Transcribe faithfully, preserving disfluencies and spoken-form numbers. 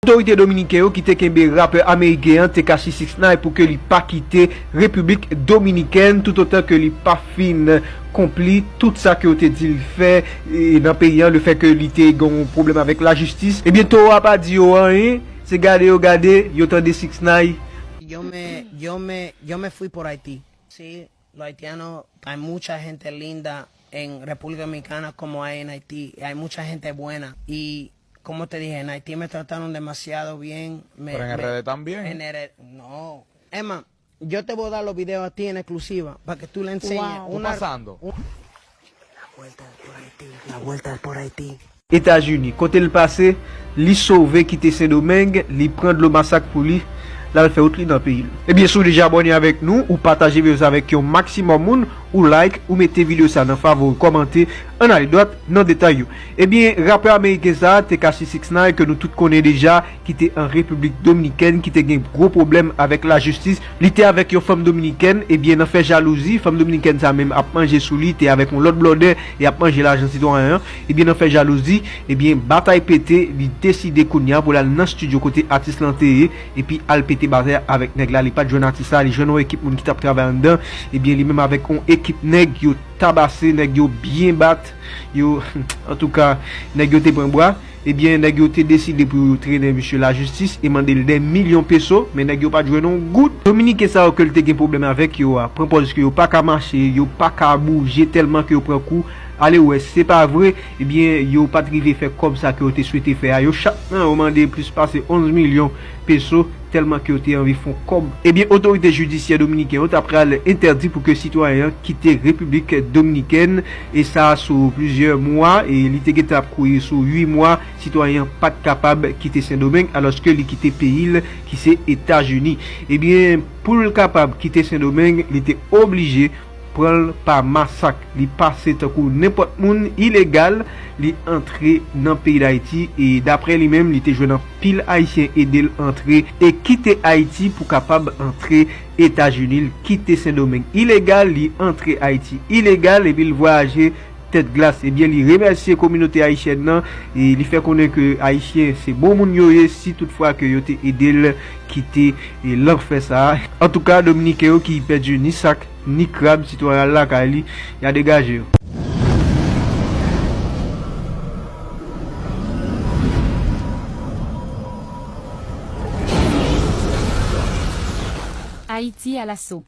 Otorite dominiken yo ki te kenbe rapè ameriken an Tekashi six nine pou ke li pa kite Repiblik Dominikèn toutotan ke li pa fin konpli tout sa ke yo te di l fè e, nan peyi an, lefètke li te gen yon pwoblèm avèk lajistis. Ebyen, towo a pa di yo anyen, se gade yo gade, yo tande six nine. Yo me, yo me, yo me fui por Haití. Sí, los haitianos, hay mucha gente linda en República Dominicana como hay en Haití. Y hay mucha gente buena. Y como te dije, en Haití me trataron demasiado bien. Me, Pero en me- R D también. En R D, no. Emma, yo te voy a dar los videos a ti en exclusiva para que tú le enseñes. Wow. Tú una pasando. La vuelta por Haití, la vuelta por Haití. Etazini, kote l pase, li sove kite Sendomeng, li pran dlo masak pou li, l al fè wout li nan peyi l. Ebyen, si w deja abòne avèk nou, ou pataje videyo sa avèk yon maksimòm moun, ou like, ou mete videyo sa nan favori, kòmante, ann ale dwat nan detay yo. Ebyen, rapè ameriken sa a, Tekashi six nine, ke nou tout konnen deja, ki te an Repiblik Dominikèn, ki te gen gwo pwoblèm avèk lajistis. Li te avèk yon fanm dominikèn, ebyen, nan fè jalouzi, fanm dominikèn sa menm ap manje sou li, te avèk yon lòt blòdè, e ap manje lajan sitwayen an. Ebyen, nan fè jalouzi, ebyen, batay pete, li deside kounye a pou l al nan estidyo kote atis lan te ye, epi al pete batay avèk nèg la. Li pa t jwenn atis la, li jwenn yon ekip moun ki t ap travay anndan. Ebyen, li menm avèk yon ekip nèg, yo tabase, nèg yo byen bat, yo, antouka, nèg yo te pran bra. Ebyen, nèg yo te deside pou yo trennen misye lajistis e mande l dè milyon peso, men nèg yo pa t jwenn yon goud. Dominiken sa yo ke l te gen pwoblèm avèk yo a, pran pòz ke yo pa ka mache, yo pa ka bouje tèlman ke yo pran kou. Ale wè, se pa vre, ebyen, yo pa t rive fè kòb sa ke yo te swete fè a. Yo chak nan yo mande plis pase onz milyon peso, tèlman ke yo te anvi fè yon kòb. Ebyen, otorite jidisyè dominiken yo ta pral entèdi pou ke sitwayen an kite Repiblik Dominikèn, e sa sou plizyè mwa, e li te gentan ap kouri sou uit mwa, sitwayen an pa t kapab kite Sendomeng, alòske li kite peyi l, ki se Etazini. Ebyen, pou l kapab kite Sendomeng, li te oblije pran l pa masak. Li pase tankou nenpòt moun ilegal, li antre nan peyi Dayiti e daprè li menm, li te jwenn anpil Ayisyen ede l antre e kite Ayiti pou kapab antre Etazini. Li kite Sendomeng ilegal, li antre Ayiti ilegal epi l vwayaje tèt glas. Ebyen, li remèsye kominote ayisyèn nan e li fè konnen ke Ayisyen se bon moun yo ye si toutfwa ke yo te ede l kite e lanfè sa a. Antouka, Dominiken yo ki pèdi ni sak, ni krab, sitwayen al lakay li, y a degaje yo. Ayiti alaso.